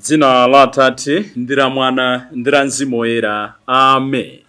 Dzina la Atate ndi la Mwana ndi la Mzimu Woyera. Amen.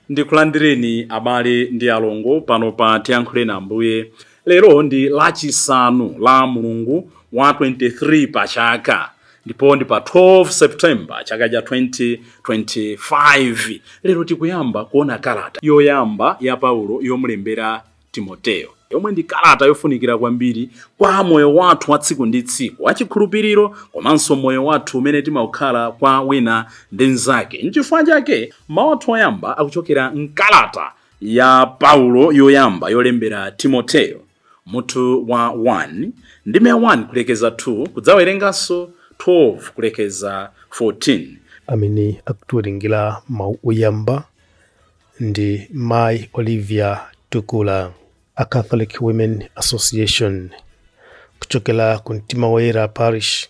Ndikulandireni abale ndi alongo pano pa Tiyankhuleni Ambuye. Lero ndi lachisanu la mulungu wa 23 pa chaka ndipo ndi pa 12 September chaka cha 2025. Lero tikuyamba kuona kalata yoyamba ya Paulo yomulembera Timoteo, yomwe ndi kalata yofunikira kwambiri kwa moyo wathu wa tsiku ndi tsiku wachikhulupiriro komanso moyo wathu umene timaukhala kwa wina ndi mnzake. Nchifukwa chake mawu athu oyamba akuchokera mkalata ya Paulo yoyamba yolembera Timoteo, mutu wa 1 ndime 1 kulekeza 2, kudzawerenganso 12 kulekeza 14. Amene akutiwerengera mawu oyamba ndi Mayi Olivia Tukula, a Catholic Women Association kuchokera ku Mtima Woyera Parish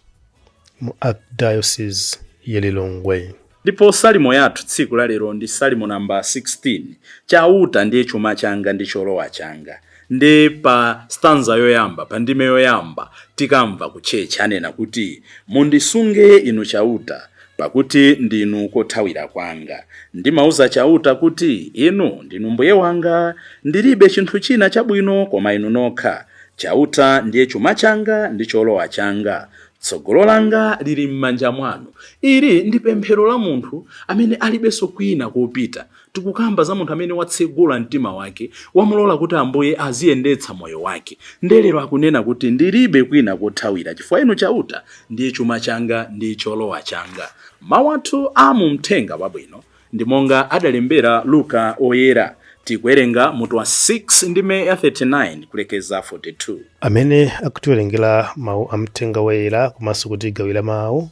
mu Archdiocese ya Lilongwe. Ndipo salimo yathu tsiku la lero ndi salimo namba 16, Chauta ndiye chuma changa ndi cholowa changa. Ndi pa stanza yoyamba, pa ndime yoyamba, tikamva ku church anena kuti, Mundisunge inu Chauta, pakuti ndinu kothawira kwanga. Ndimauza Chauta kuti, Inu ndinu mbuye wanga, ndilibe chinthu china chabwino koma inu nokha. Chauta ndiye chuma changa ndi cholowa changa. Tsogolo langa lili m'manja mwanu. Ili ndi pemphero la munthu amene alibenso kwina kopita. Tikukamba za munthu amene watsegula mtima wake, wamulola kuti Ambuye aziyendetsa moyo wake. Nde lero akunena kuti ndilibe kwina kothawira chifukwa inu Chauta ndiye chuma changa ndi cholowa changa. Mawu athu a mu Mthenga Wabwino ndi monga adalembera Luka Oyera. Tikuwerenga mutu wa 6 ndime ya 39 kulekeza 42. Amene akutiwerengera mawu a Mthenga Woyera komanso kutigawira mawu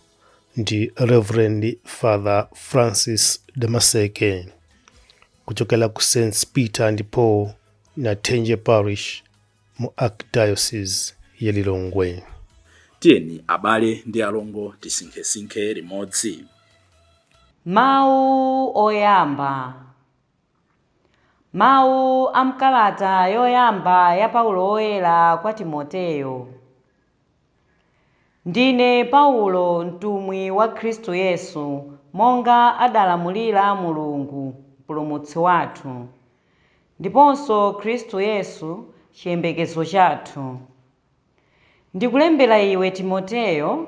ndi Reverend Father Francis Damaseke kuchokera ku St Peter and Paul Nathenje Parish mu Archdiocese ya Lilongwe. Tiyeni abale ndi alongo tisinkhesinkhe limodzi. Mawu oyamba. Mawu a m'kalata yoyamba ya Paulo Woyera kwa Timoteyo. Ndine Paulo, mtumwi wa Khristu Yesu, monga adalamulira Mulungu, Mpulumutsi wathu, ndiponso Khristu Yesu, chiyembekezo chathu. Ndikulembera iwe Timoteyo,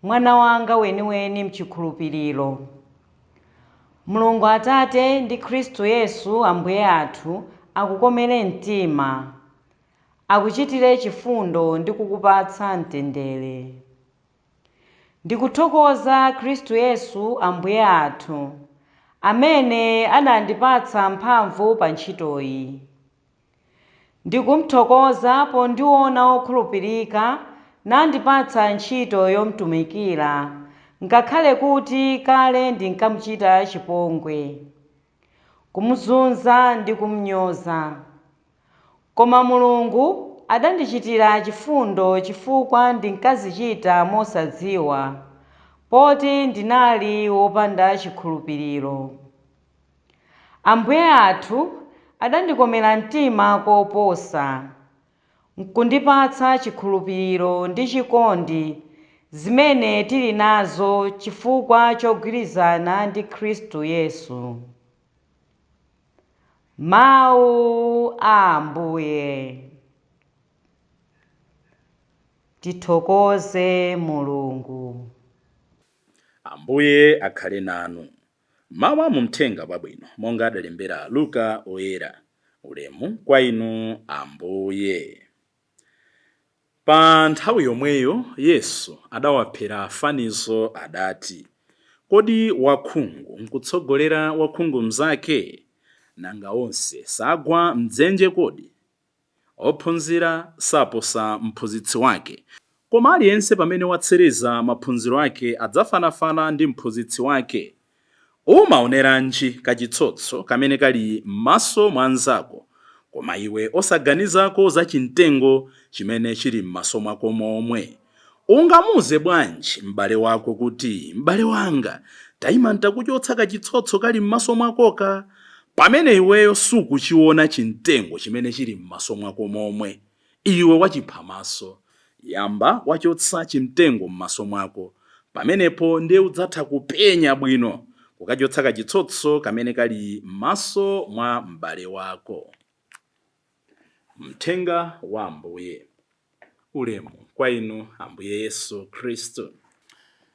mwana wanga weniweni m'chikhulupiriro. Mulungu Atate ndi Khristu Yesu Ambuye athu akukomere mtima, akuchitire chifundo ndi kukupatsa mtendere. Ndikuthokoza Khristu Yesu Ambuye athu, amene anandipatsa mphamvu pa ntchitoyi. Ndikumthokoza pondiona wokhulupirika nandipatsa ntchito yomtumikira, ngakhale kuti kale ndinkamuchita chipongwe, kumuzunza ndi kumnyoza. Koma Mulungu adandichitira chifundo chifukwa ndinkazichita mosadziwa, poti ndinali wopanda chikhulupiriro. Ambuye athu adandikomera mtima koposa, nkundipatsa chikhulupiriro ndi chikondi zimene tili nazo chifukwa chogwirizana ndi Khristu Yesu. Mawu a Ambuye. Tithokoze Mulungu. Ambuye akhale nanu. Mawu a mu Mthenga Wabwino monga adalembera Luka Oyera. Ulemu kwa inu Ambuye. Pa nthawi yomweyo Yesu adawaphera fanizo adati, Kodi wakhungu nkutsogolera wakhungu mnzake? Nanga onse sagwa m'dzenje kodi? Ophunzira saposa mphunzitsi wake, koma aliyense pamene watsiriza maphunziro ake adzafanafana ndi mphunzitsi wake. Umaoneranji kachitsotso kamene kali m'maso mwa mnzako, koma iwe osaganizako za chimtengo chimene chili m'maso mwako momwe? Ungamuuze bwanji m'bale wako kuti, 'M'bale wanga, taima ntakuchotsa kachitsotso kali m'maso mwakoka, pamene iweyo sukuchiona chimtengo chimene chili m'maso mwako momwe? Iwe wachiphamaso, yamba wachotsa chimtengo m'maso mwako, Pamenepo ndiye udzatha kupenya bwino kukachotsa kachitsotso kamene kali m'maso mwa m'bale wako. Mthenga wa Ambuye. Ulemu kwa inu, Ambuye Yesu Khristu.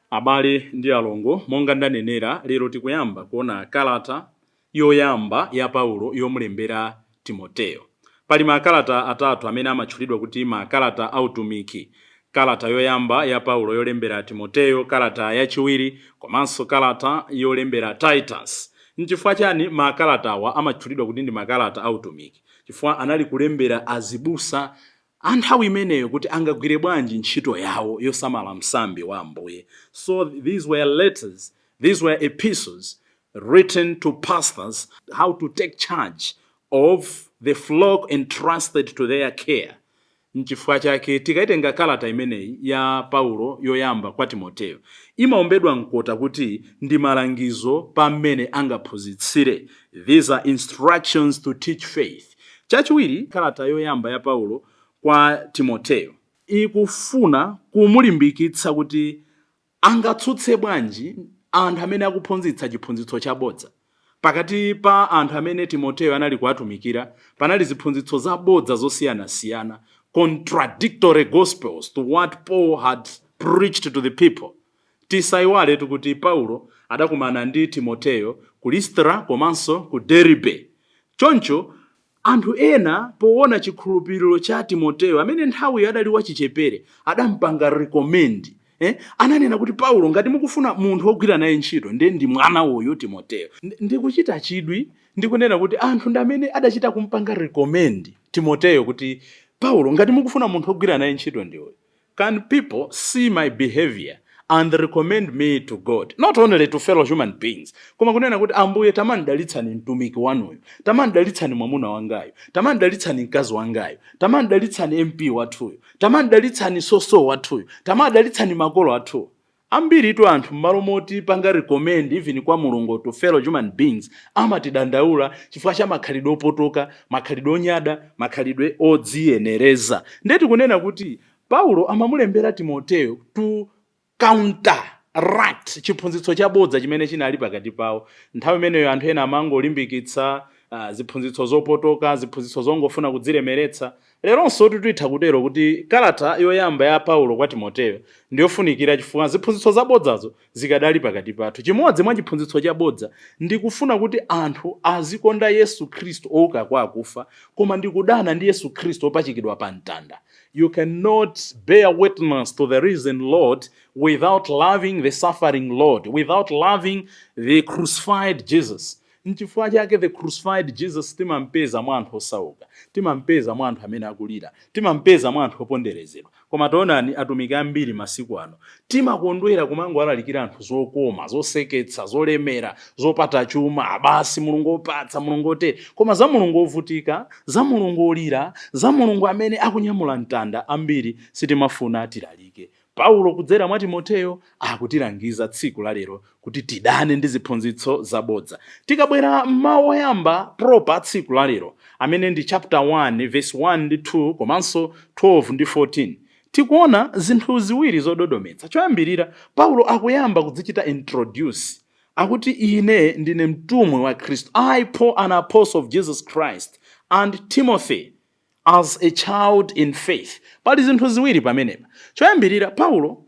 Abale ndi alongo, monga ndanenera, lero tikuyamba kuona kalata yoyamba ya Paulo yomulembera Timoteyo. Pali makalata atatu amene amatchulidwa kuti makalata autumiki: kalata yoyamba ya Paulo yolembera Timoteyo, kalata yachiwiri, komanso kalata yolembera Titus. Nchifukwa chani makalata awa amatchulidwa kuti ndi makalata autumiki? Chifukwa anali kulembera azibusa a nthawi imeneyo kuti angagwire bwanji ntchito yawo yosamala msambi wa Ambuye. So these were letters, these were epistles written to pastors, how to take charge of the flock entrusted to their care. Nchifukwa chake tikaitenga kalata imeneyi ya Paulo yoyamba kwa Timoteyo, imaombedwa mkota kuti ndi malangizo pa mmene angaphunzitsire. These are instructions to teach faith. Chachiwiri, kalata yoyamba ya Paulo kwa Timoteyo ikufuna kumulimbikitsa kuti angatsutse bwanji anthu amene akuphunzitsa chiphunzitso chabodza. Pakati pa anthu amene Timoteyo anali kuwatumikira panali ziphunzitso zabodza zosiyanasiyana, contradictory gospels to what Paul had preached to the people. Tisayiwaletu kuti Paulo adakumana ndi Timoteyo ku Listra komanso ku Derbe. Choncho anthu ena poona chikhulupiriro cha Timoteyo, amene nthawiyo adali wachichepere, adampanga recommend. Ananena kuti, "Paulo, ngati mukufuna munthu wogwira naye ntchito, ndiye ndi mwana uyu Timoteyo." Ndikuchita chidwi ndikunena kuti anthu ndi amene adachita kumpanga recommend Timoteyo kuti, "Paulo, ngati mukufuna munthu wogwira naye ntchito, ndi uyu." Can people see my behavior and recommend me to God, not only to fellow human beings, koma kunena kuti, "Ambuye, tamandalitsani mtumiki wanuyo, tamandalitsani mwamuna wangayo, tamandalitsani mkazi wangayo, tamandalitsani MP wathuyo, tamandalitsani soso wathuyo, tamadalitsani makolo athuyo"? Ambiri tu anthu, m'malo moti panga recommend even kwa Mulungu, to fellow human beings, amatidandaula chifukwa cha makhalidwe opotoka, makhalidwe onyada, makhalidwe odziyenereza. Ndeti kunena kuti Paulo amamulembera Timoteyo to counteract chiphunzitso chabodza chimene chinali pakati pawo nthawi imeneyo. Anthu ena amangolimbikitsa ziphunzitso zopotoka, ziphunzitso zongofuna kudzilemeretsa. Leronso titha kutero kuti kalata yoyamba ya Paulo kwa Timoteyo ndiyofunikira chifukwa ziphunzitso zabodzazo zikadali pakati pathu. Chimodzi mwa chiphunzitso chabodza ndikufuna kuti anthu azikonda Yesu Khristu ouka kwa akufa, koma ndikudana ndi Yesu Khristu opachikidwa pa mtanda. You cannot bear witness to the risen Lord without loving the suffering Lord, without loving the crucified Jesus. Nchifukwa chake the crucified Jesus timampeza mwa anthu osauka, timampeza mwa anthu amene akulira, timampeza mwa anthu oponderezedwa. Koma taonani, atumiki ambiri masiku ano timakondwera kumangowalalikira anthu zokoma, zoseketsa, zolemera, zopata chuma basi, Mulungu opatsa, Mulungu otere. Koma za Mulungu ovutika, za Mulungu olira, za Mulungu amene akunyamula mtanda, ambiri sitimafuna tilalike. Paulo kudzera mwa Timoteyo akutilangiza tsiku la lero kuti tidane ndi ziphunzitso zabodza. Tikabwera mmawu oyamba proper tsiku la lero, amene ndi chapter 1 verse 1 ndi 2 komanso 12 ndi 14, tikuona zinthu ziwiri zododometsa. Choyambirira, Paulo akuyamba kudzichita introduce, akuti, "Ine ndine mtumwi wa Khristu, I Paul, an apostle of Jesus Christ, and Timothy as a child in faith." Pali zinthu ziwiri pamenepa. Choyambirira, Paulo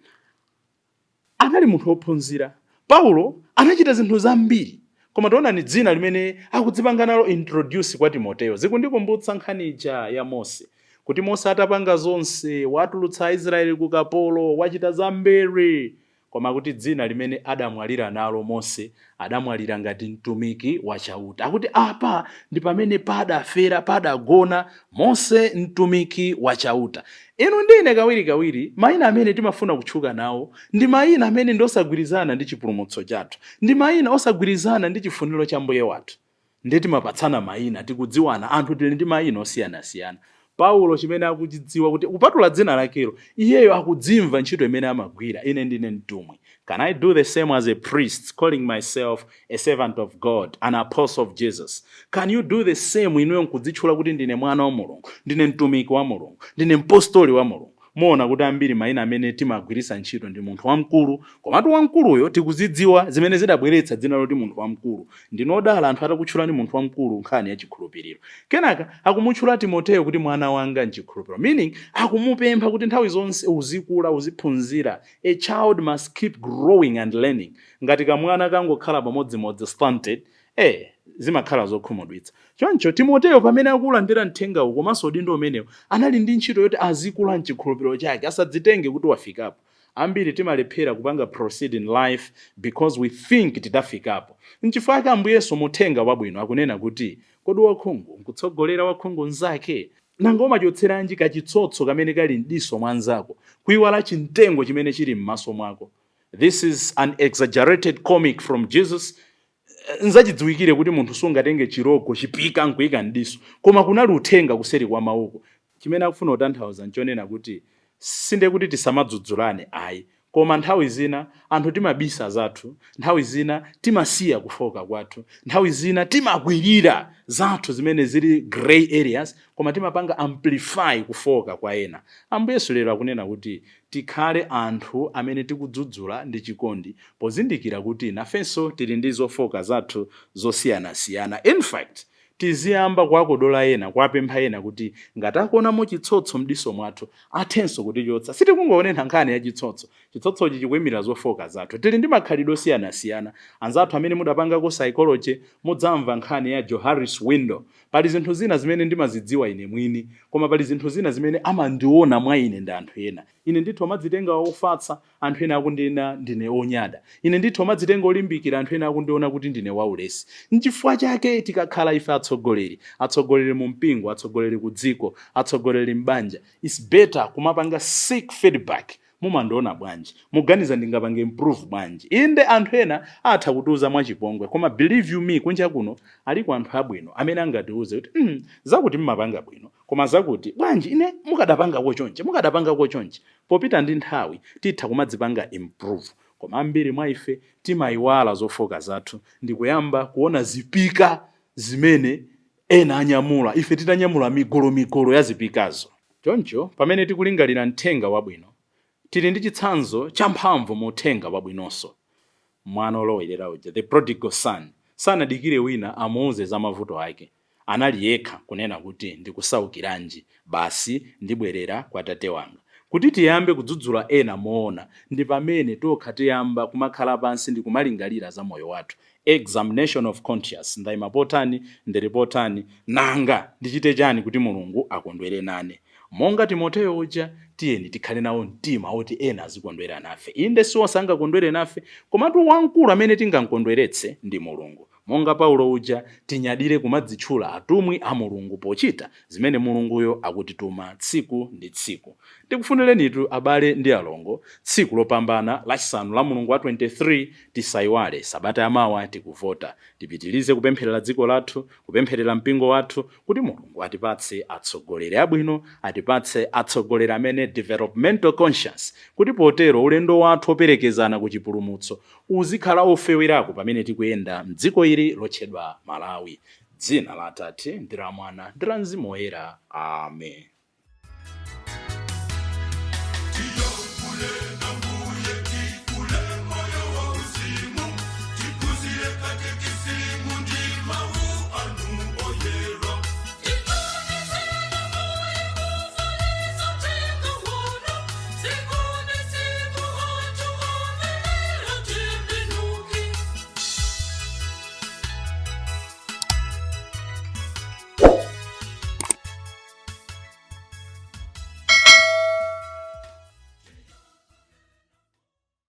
anali munthu wophunzira, Paulo anachita zinthu zambiri, koma taonani dzina limene akudzipanga nalo introduce kwa Timoteyo. Zikundikumbutsa nkhani ija ya Mose, kuti Mose atapanga zonse, watulutsa Aisraeli ku kapolo, wachita zambiri, koma kuti dzina limene adamwalira nalo Mose, adamwalira ngati mtumiki wa Chauta. Akuti apa ndi pamene padafera, padagona Mose mtumiki wa Chauta. Inu ndine kawirikawiri mayina amene timafuna kutchuka nawo ndi mayina amene ndi osagwirizana ndi chipulumutso chathu, ndi mayina osagwirizana ndi chifuniro cha Mbuye wathu. Ndiye timapatsana mayina, tikudziwana, anthu tili ndi mayina osiyanasiyana. Paulo chimene akuchidziwa kuti kupatula dzina lakelo, iyeyo akudzimva ntchito imene amagwira: "Ine ndine mtumwi." Can I do the same as a priest, calling myself a servant of God, an apostle of Jesus? Can you do the same inuyo nkudzitchula kuti ndine mwana wa Mulungu, ndine mtumiki wa Mulungu, ndine mpostoli wa Mulungu? Muona kuti ambiri mayina amene timagwiritsa ntchito ndi munthu wamkulu, komatu wamkuluyo tikuzidziwa zimene zidabweretsa dzina loti munthu wamkulu. Ndinu odala anthu atakutchulani munthu wamkulu nkhani ya chikhulupiriro. Kenaka akumutchula Timoteyo kuti mwana wanga m'chikhulupiriro, meaning akumupempha kuti nthawi zonse uzikula, uziphunzira. A child must keep growing and learning. Ngati kamwana kangokhala pamodzimodzi, stunted, eh, zimakhala zokhumudwitsa. Choncho Timoteyo pamene akulandira mthengawu komanso udindo umenewu, anali ndi ntchito yoti azikula m'chikhulupiriro chake, asadzitenge kuti wafikapo. Ambiri timalephera kupanga proceed in life because we think tidafikapo. Nchifukwa chake Ambuye Yesu mu uthenga wabwino akunena kuti, Kodi wakhungu nkutsogolera wakhungu mnzake? Nanga umachotseranji kachitsotso kamene kali m'diso mwa mnzako, kuiwala chimtengo chimene chili m'maso mwako? This is an exaggerated comic from Jesus. Nzachidziwikire kuti munthu sungatenge chirogo, chipika, nkuika m'diso, koma kunali uthenga kuseri kwa mawuko. Chimene akufuna kutanthauza nchonena kuti sinde kuti tisamadzudzulane ayi, koma nthawi zina anthu timabisa zathu, nthawi zina timasiya kufooka kwathu, nthawi zina timakwirira zathu zimene zili grey areas, koma timapanga amplify kufooka kwa ena. Ambuye Yesu lero akunena kuti tikhale anthu amene tikudzudzula ndi chikondi, pozindikira kuti nafenso tili ndi zofooka zathu zosiyanasiyana. In fact, tiziyamba kuwakodola ena, kuwapempha ena kuti ngati akuonamo chitsotso m'diso mwathu, athenso kutichotsa. Sitikungonena nkhani ya chitsotso. Chitsotsochi chikuimira zofooka zathu. Tili ndi makhalidwe osiyanasiyana. Anzathu amene mudapangako psychology, mudzamva nkhani ya Johari's window. Pali zinthu zina zimene ndimazidziwa ine mwini, koma pali zinthu zina zimene amandiona mwa ine ndi anthu ena. Ine ndithu amadzitenga wofatsa, anthu ena akundiona ndine onyada. Ine ndithu amadzitenga olimbikira, anthu ena akundiona kuti ndine waulesi. Nchifukwa chake tikakhala ife atsogoleri, atsogoleri mu mpingo, atsogoleri ku dziko, atsogoleri m'banja, it's better kumapanga seek feedback. Mumandiona bwanji? Muganiza ndingapange improve bwanji? Inde, anthu ena atha kutiuza mwachipongwe, koma believe you me, kunja kuno aliko anthu abwino amene angatiuze kuti zakuti mmapanga bwino, koma zakuti bwanji ine mukadapangako chonchi, mukadapangako chonchi. Popita ndi nthawi titha kumadzipanga improve. Koma ambiri mwa ife timayiwala zofooka zathu ndikuyamba kuona zipika zimene ena anyamula, ife titanyamula migolomigolo ya zipikazo. Choncho pamene tikulingalira mthenga wabwino, tili ndi chitsanzo champhamvu mu uthenga wabwinonso. Mwana olowerera uja, the prodigal son, sanadikire wina amuuze za mavuto ake. Anali yekha kunena kuti ndikusaukiranji, basi ndibwerera kwa tate wanga. Kuti tiyambe kudzudzula ena moona ndi pamene tokha tiyamba kumakhala pansi ndi kumalingalira za moyo wathu. Examination of conscience, ndayima potani, ndili potani, nanga ndichite chani kuti Mulungu akondwere nane? Monga Timoteyo uja, tiyeni tikhale nawo mtima woti ena azikondwera nafe. Inde, si onse angakondwere nafe, komatu wamkulu amene tingamkondweretse ndi Mulungu. Monga Paulo uja, tinyadire kumadzitchula atumwi a Mulungu pochita zimene Mulunguyo akutituma tsiku ndi tsiku. Ndikufunirenitu abale ndi alongo tsiku lopambana lachisanu la mulungu wa 23. Tisaiwale, sabata yamawa tikuvota. Tipitirize kupempherera dziko lathu, kupempherera mpingo wathu kuti Mulungu atipatse atsogoleri abwino, atipatse atsogoleri amene developmental conscious, kuti potero ulendo wathu operekezana ku chipulumutso uzikhala ofewerako pamene tikuyenda mdziko ili lotchedwa Malawi. Dzina la Atate ndi la Mwana ndi la Mzimu Woyera. Amen.